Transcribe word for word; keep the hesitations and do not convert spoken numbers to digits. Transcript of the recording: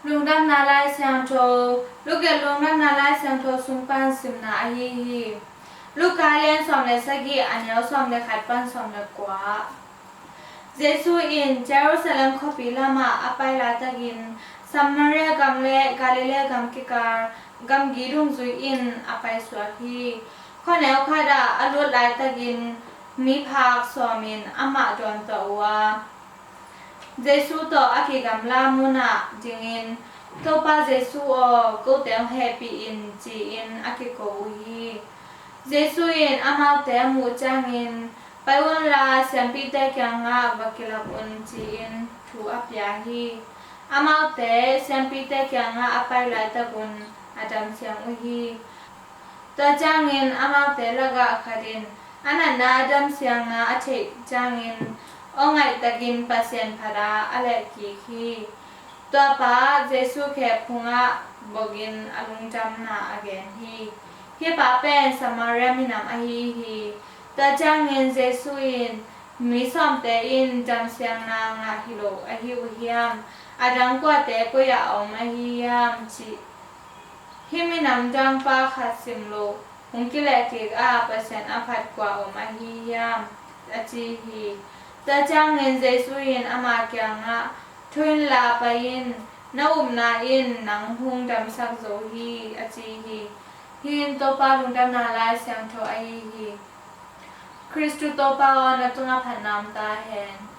Lungdamna Lai Siangtho. Luke Lungdamna Lai Siangtho sung pan simna ahi hi. Luka lian sawm le sagih, a neu sawm le khat pan sawm le kua. Jesu in Jerusalem khuapi lamah a pai laitakin Samaria gam le Galilee gam kikal gamgi dungzui in a paisuak hi. Khuaneu khatah a lut laitakin miphak sawmin amah dawntuah uh a, Jesu tawh a kigamla munah dingin, "Topa Jesu aw, kote hong hehpih in," ci-in a kiko uh hi. Jesu in amaute a muh ciangin, "Pai unla siampite kiangah va kilak un," ci-in thu a pia hi. Amaute siampite kiangah a pai laitakun a damsiang uh hi. Tua ciangin amaute lakah khat in a natna a damsiangna a theih ciangin aw ngaihtakin Pasian phat a a lehkik hi. Tua pa Jesu khe phungah bokin a lungdamna a gen hi. Hih pa pen Samaria minam ahi hi. Tua ciangin Jesu in, "Mi sawmte in damsiangna ngah hi lo ahi uh hiam? A dang kuate koi-ah a om ahi hiam?" ci. Hih minam dangpa khat sim loh hong kilehkik a Pasian a phat kua om ahi hiam? a ci hi. Tua ciangin Jesu in ama kiangah, "Thu inla pai in, na upna in nang hong damsak zo hi," a ci hi. Hih in Topa Lungdamna Lai Siangtho ahi hi. Khristu Topa aw, na tungah phatna om ta hen.